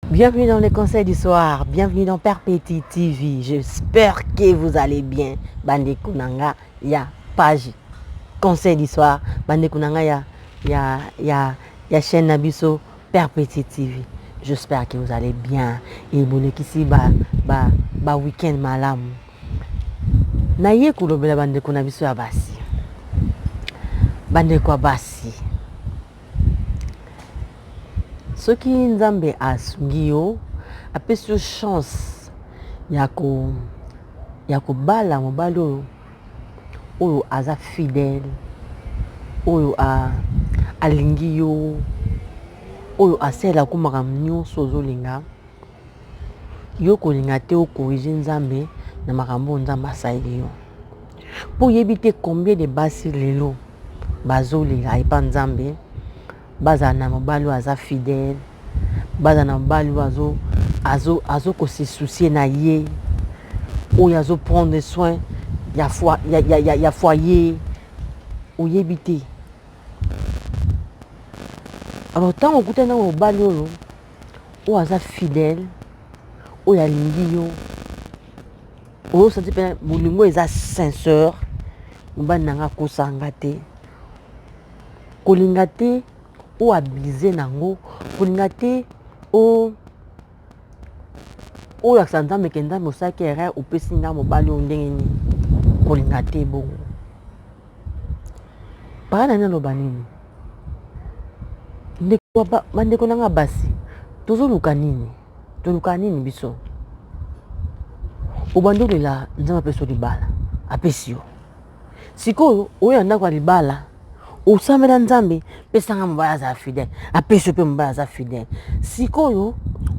Bienvenue dans les conseils du soir, bienvenue dans Père Petit TV. J'espère que vous allez bien. Bandeko na nga ya page conseil du soir, bandeko na nga ya ya ya ya chaîne na biso Père Petit TV. J'espère que vous allez bien et bolekisi ba ba ba week-end malamu. Naye kolobela bandeko na biso ya basi. Bandeko ya basi. Soki Nzambe asungi yo, apesi yo chance ya ko ya kobala mobali oyo oyo aza fidèle, oyo a alingi yo, oyo asalelaka yo makambo nyonso ozolinga, yo kolinga te o corriger Nzambe na makambo oyo Nzambe asaleli yo. Po oyebi te combien de basi lelo bazolela epa Nzambe bazala na mobali oyo aza fidèle, bazala na mobali oyo azo azo azo ko se soucier na ye, oyo azo prendre soin ya foi ya, ya, ya, ya foyer, oyebi te. Alors ntango okutani na mobali oyo oyo aza fidèle, oyo alingi yo, oyo osanti mpe bolingo eza sincère, mobali na nga akosa nga te, kolinga te o abuse nango, kolinga te o olakisa Nzambe ke Nzambe osalaki erreur opesi nga mobali oyo ndenge nini, kolinga te bongo. Papa na aloba nini? Ndeko bandeko na nga basi tozoluka nini? Toluka nini biso? Obandi olela Nzambe apesi yo libala, apesi yo. Sikoyo oyo ya ndako ya libala osambela Nzambe pesa nga mobali azala fidèle, apesi yo mpe mobali aza fidèle. Sikoyo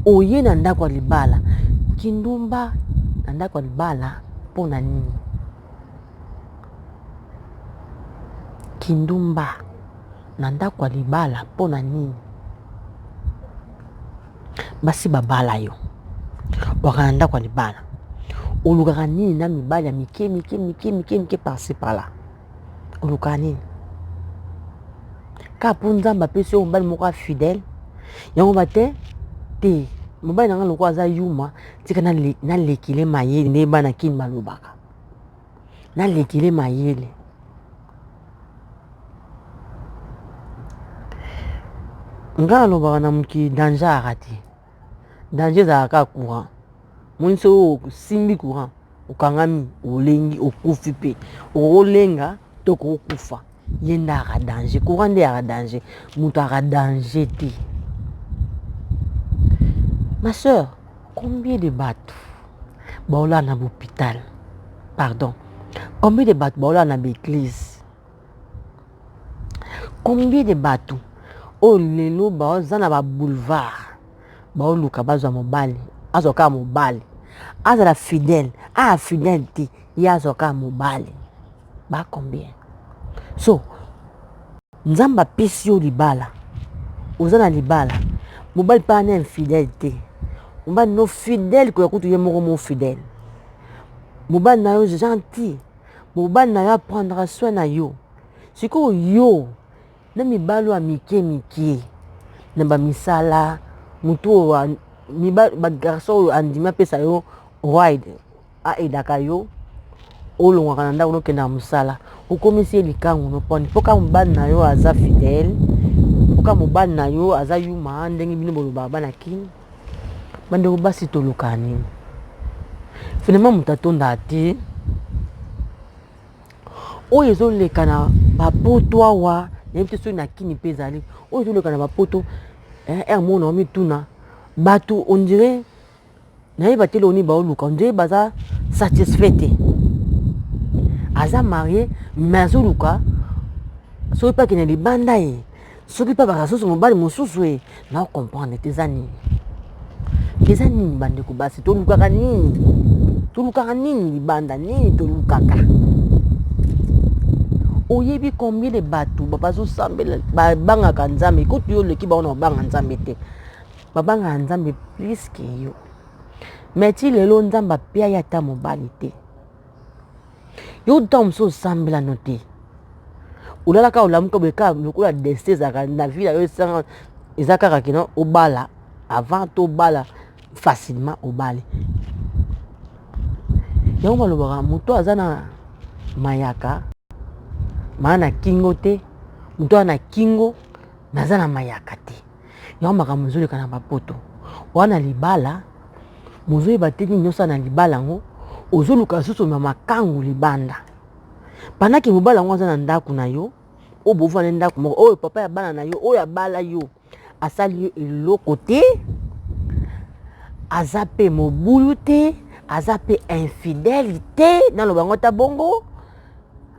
oye na ndako ya libala, kindumba na ndako ya libala mpo na nini? Kindumba na ndako ya libala mpo na nini? Basi babala yo, waka na ndako ya libala, olukaka nini na mibali ya mike mike mike mike mike par-ci par-là? Olukaka nini? Kaka mpo Nzambe apesi yo mobali moko ya fidèle, yango ba te te mobali na nga lokola aza yuma, tika nalekile mayele nde bana Kin balobaka, nalekile mayele. Nga nalobaka na mokili danger ayaka te, danger ezalaka kaka courant. Omoni soki osimbi courant okangami, olengi, okufi mpe okolenga to okokufa. Ye nde ayaka danger, courant nde eyaka danger, moto ayaka danger te. Ma soeur, combien de bato baolala na ba hopital, pardon, combien de bato baolala na ba eglise, combien de bato oyo lelo baza na ba boulevard baoluka bazwa mobali, azwa kaka mobali, azala fidèle, aya fidèle te, ye azwa kaka mobali, ba combien? So Nzambe apesi yo libala, oza na libala, mobali mpe ana infidèle te, mobali no fidèle koya kutu ye moko mo fidèle, mobali na yo gentil, mobali na yo aprendra soin na yo. Sikoyo yo na mibali oyo ya mike mike na bamisala, motu oyo ba garçon oyo andimi apesa yo ride, aidaka yo olongwaka na ndako nokendaka mosala, okomisi ye likangu no poni mpo kaka mobali na yo aza fidèle, mpo kaka mobali na yo aza yuma ndenge bino bolobaka bana Kin. Bandeko basi tolukaka nini? Finalement moto atondaka te. Oyo ezoleka na bapoto awa, nayebi te soki na Kin mpe ezali, oyo ezoleka na bapoto heure moko na omituna bato on dirait nayeba te eloko nini baoluka, on dirait baza satisfait te. Aza marie mais azoluka soki mpe akende libanda ye, soki mpe abaka susu mobali mosusu ye, nao comprendre te eza nini, eza nini bandeko basi tolukaka nini, tolukaka nini libanda, nini tolukaka? Oyebi combien de bato bazosambela babangaka Nzambe, kutu yo oleki bango na kobanga Nzambe te, babangaka Nzambe plus que yo, mais ti lelo Nzambe apia ye ata mobali te. Yo ntango mosusu osambela no te, olalaka olamuka boye kaka lokola destin ezalaka na vie na yo, esanga eza kaka kino obala. Avant tobala facilement obali. Yango balobaka moto aza na mayaka maa na kingo te, moto aza na kingo naza na mayaka te. Yango makambo ezoleka na bapoto wana libala mozoyeba te nini osala na libala yango, ozoluka lisusu na makangu libanda pendant que mobali yango aza na ndako na yo, oyo bovanda ndako moko, oyo papa ya bana na yo, oyo abala yo, asali yo eloko te, aza mpe mobulu te, aza mpe infidèle te, naloba yango ata bongo,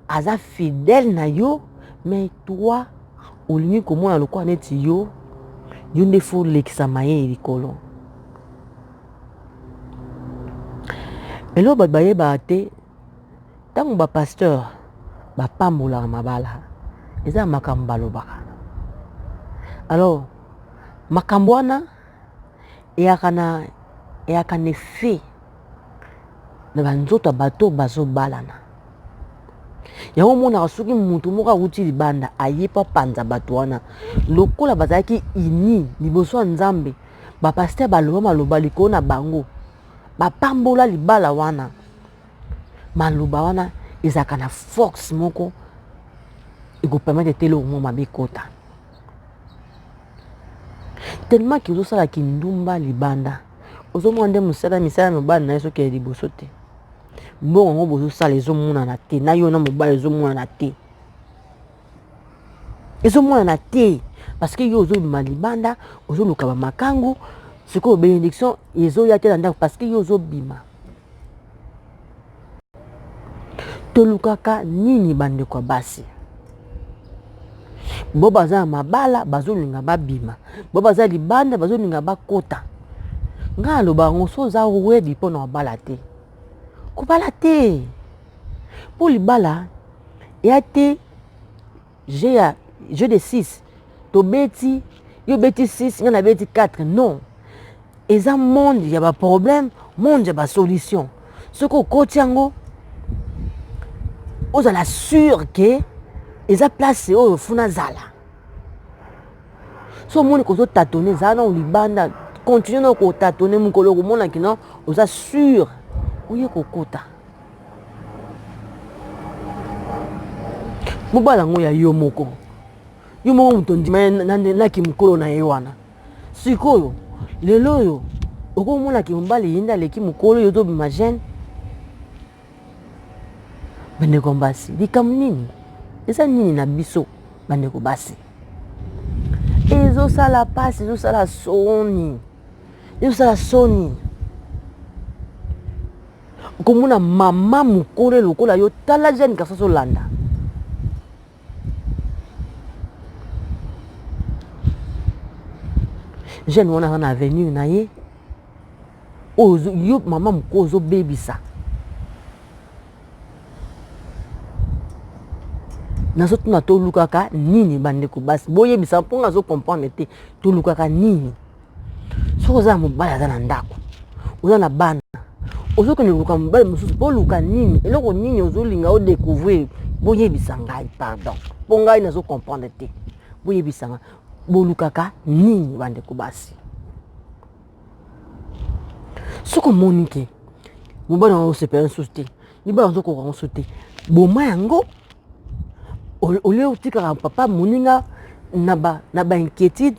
aza fidèle na yo, mais toi olingi komona lokola neti yo yo nde fo olekisa mayele likolo. Eloko bato bayebaka te, ntango ba pasteur bapambolaka mabala, eza na makambo balobaka. Alors makambo wana eyaka na eyaka na effet na banzoto ya bato bazobalana. Yango omonaka soki moto moko awuti libanda aye mpo apanza bato wana, lokola bazalaki uni liboso ya Nzambe, ba pasteur baloba maloba likolo na bango, bapambola libala wana. Maloba wana ezalaka na force moko ekopermettre te eloko moko mabe ekota. Tellement que ozosala kindumba libanda, ozomona nde mosala misala ya mobali na ye soki ya liboso te, mbongo yango bozosala ezomonana te, na yo na mobali ezomonana te, ezomonana te, parce que yo ozobima libanda ozoluka bamakangu, sikoyo bénédiction ezoya te na ndako parce que yo ozobima. Tolukaka nini bandeko ya basi? Bo baza na mabala bazolinga babima, bo baza libanda bazolinga bakota. Ngai naloba yango, so oza ready mpo na kobala te, kobala te, mpo libala eya te jeu ya jeu de 6 tobeti, yo obeti 6 ngai nabeti 4, non. Eza monde ya ba problème, monde ya ba solution. Soki okoti yango, ozala sûr ke eza place oyo funa zala. So omoni kozo tâtonner, zala nano libanda, continue nano ko tâtonner, mokolo okomona kino oza sûr oye kokota. Mobala yango ya yo moko, yo moko moto ondima na kimokolo na ye wana. Sikoyo lelo oyo okomona ke mobali ye nde aleki mokolo, yo ozobima jeune. Bandeko basi, likambo nini eza nini na biso bandeko basi? Ezosala pasi, ezosala soni, ezosala soni komona mama mokolo lokola yo. Tala jeune garçon azolanda jeune wana aza na avenir na ye, oyo yo mama mokolo ozobebisa. Nazotuna, tolukaka nini bandeko basi? Boyebisa mpo nga azocomprendre te, tolukaka nini? Soki oza na mobali aza na ndako, oza na bana, ozokende koluka mobali mosusu mpo oluka nini? Eloko nini ozolinga odécouvrir? Boyebisa ngai, pardon, mpo ngai nazocomprendre te. Boyebisa ngai, bolukaka nini bandeko basi? Soki omoni ke mobali yango osepela lisusu te, libala ozokoka yango so te, boma yango olie, otikaka papa moninga na ba inquiétude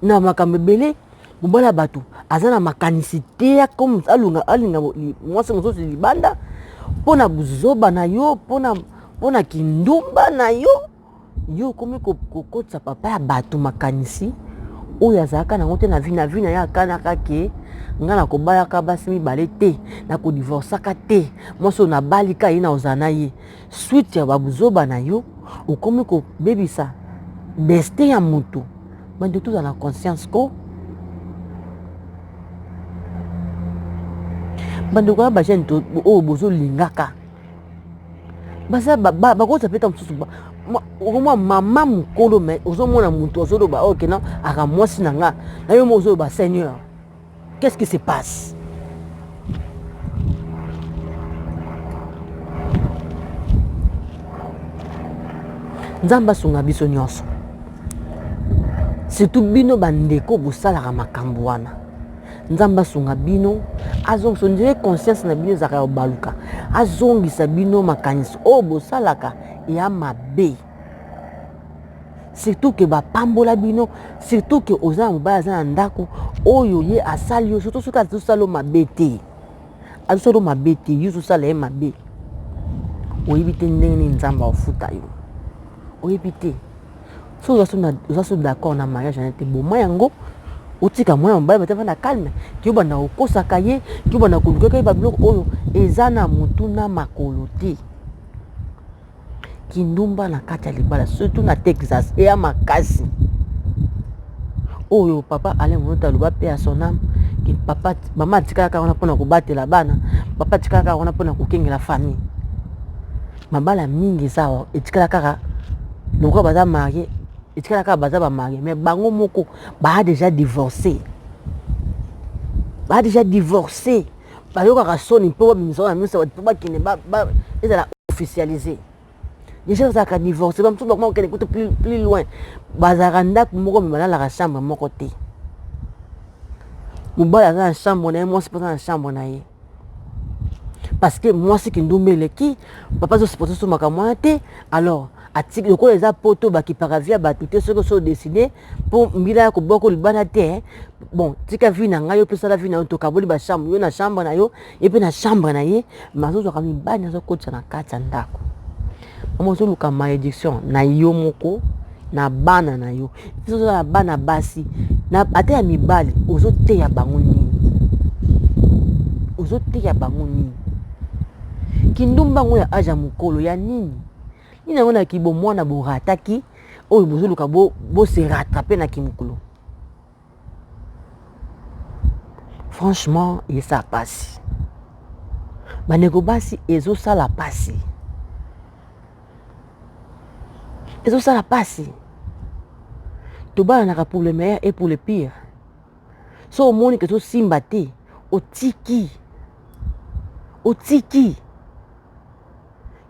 na makambo ebele. Mobali ya bato aza na makanisi te comme alunga alinga mwasi mosusu libanda mpo na buzoba na yo, mpo na kindumba na yo. Yo okomi kokotisa papa ya bato makanisi oyo azalaka nango te na vie na vie na ye. Akanaka ke ngai nakobalaka basi mibale te, nakodivorsaka te, mwasi oyo nabalika ye na ozala na ye. Suite ya babuzoba na yo, okomi kobebisa destin ya motu. Bandeko, tozala na conscience ko. Bandeko ya bajeune oyo bozolingaka, baza bakozwa mpe ta mosusu okomwa mama mokolo, mais ozomona motu azoloba oyo kena aka mwasi na nga na yo mo ozoloba, Seigneur, qu'est-ce qui se passe? Nzambe asunga biso nyonso. Surtout bino bandeko bosalaka makambo wana, Nzambe asunga bino, azongisa ondire conscience na bino ezalaka ya kobaluka, azongisa bino makanisi oyo bosalaka ya mabe. Surtout ke bapambola bino, surtout ke oza na mobali aza na ndako oyo ye asali yo, surtout soki azosala yo mabe te, azosala yo mabe te, yo ozosala ye mabe, oyebi te ndenge nini Nzambe akofuta yo, oyebi te. Soki oza so d'accord na mariage na ye te, boma yango, otika mwana mobali bato afanda calme, ke obanda kokosaka ye, ke obanda kolukaka ye babiloko oyo eza na motu na makolo te. Kindumba na kati ya libala surtout na Texas eya makasi. Oyo papa Alain Monoto aloba mpe ya son âme ke papa mama atikalaka wana mpona kobatela bana, papa atikalaka wana mpona kokengela famille. Mabala mingi eza awa etikala kaka lokola baza marie, etikala kaka baza ba marie, mais bango moko ba déjà divorcé, ba déjà divorcé, bayokaka soni mpo babimisa na miso mpo bakende ezala officialisé. Déjà bazalaka divorcé, bamosusu bakoma kokende kutu plus loin, bazalaka ndako moko me balalaka chambre moko te. Mobali aza na chambre na ye, mwasi mpe aza na chambre na ye, parce que mwasi kindumba eleki, papa azosupporte so makambo wana te. Alors atiki lokola eza poto, bakipaka vie ya bato te. Soki oso odeside mpo mbila ya kobwaka libanda te, bon, tika vie na ngai, yo mpe sala vie na yo, tokaboli bachambre, yo na chambre na yo, ye mpe na chambre na ye. Ma azozwaka mibali, azokotisa na kati ya ndako. Mama, ozoluka malédiction na yo moko na bana na yo. Biso oza na bana basi na ata ya mibali, ozoteya bango nini? Ozoteya bango nini? Kindumba yango ya age ya mokolo ya nini nini yango na kibomwana borataki, oyo bozoluka bose rattrape na kimokolo. Franchement, esala pasi, bandeko basi, ezosala pasi, ezosala pasi. Tobalanaka pour le meilleur et pour le pire. So omoni ke tosimba te, otiki, otiki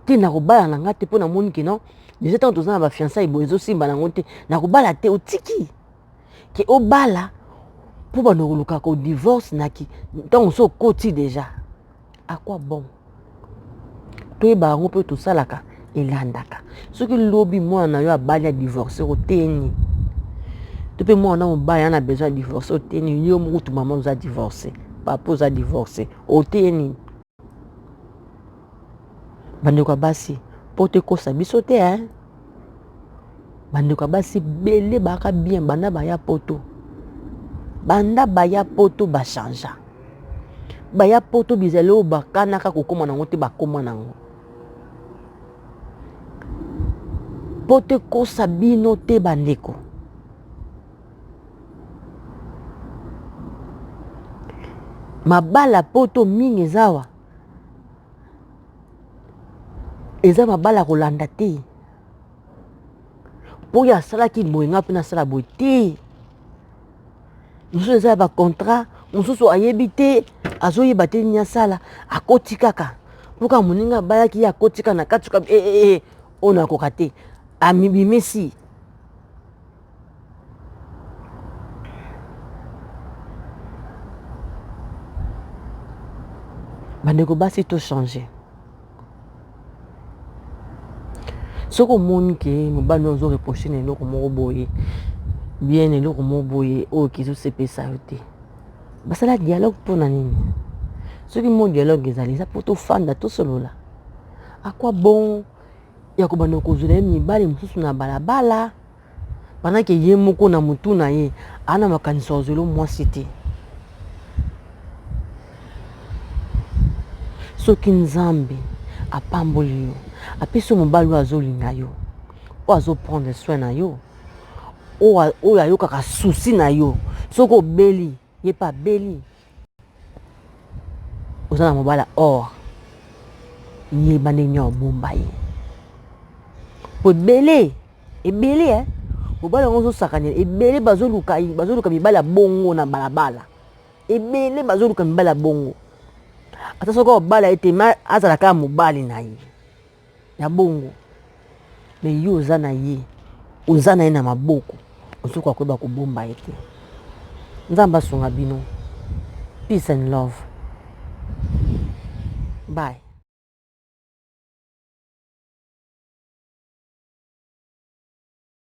te. Nakobala na nga te mpo namoni ke non, déjà ntango toza na bafiançailles boye, ezosimba nango te, nakobala te. Otiki ke obala mpo bando koluka kodivorce naki ntango so okoti déjà, à quoi bon? Toyeba yango mpe tosalaka elandaka. Soki lobi mwana na yo abali, adivorce, oteni to mpe mwana mobali ana besoin ya divorce, oteni yo moko tu. Mama oza divorce, papa oza divorce, oteni. Bandeko ya basi, mpo tokosa biso te, eh? Bandeko ya basi ebele bayaka bien banda baya poto, banda baya poto bachangea. Baya poto, bizali oyo bakanaka kokóma nango te, bakóma nango. Poto ekosa bino te, bandeko. Mabala poto mingi eza awa, eza mabala kolanda te mpo oyo asalaki boye, nga mpe nasala boye te. Mosusu eza ya bacontrat, mosusu ayebi te, azoyeba te nini asala, akoti kaka mpo kaka moninga abayaki ye, akoti kaka na kati. Oyo eh, eh, eh, oyo nakoka te, amibimisi. Bandeko basi, tochange. Soki omoni ke mobali oyo ozoreproche na eloko moko boye bien, eloko moko boye oyo kezosepesa yo te, basala dialogue. Mpona nini? Soki mo dialogue ezali, eza mpo tofanda tosolola. À quoi bon ya kobanda kozwela ye mibali mosusu na balabala, pendant ke ye moko na motu na ye ana makanisi azwela mwasi te? Soki Nzambe apamboli yo, apesi yo mobali oyo azolinga yo, oyo azoprendre soin na yo, oyo ayokaka souci na yo, soki obeli, ye mpe abeli, oza na mobali or, yeba ndenge obomba ye, po ebele ebele, eh? Mobali yango ozosakanela, ebele bazoluka, bazoluka mibali ya bongo na balabala. Ebele bazoluka mibali ya bongo, ata soki obala ye te, ma azala kaka mobali na ye ya bongo. Me yo oza na ye, oza na ye na maboko. Ozokoka koyeba kobomba ye te. Nzambe asunga bino. Peace and love. Bye.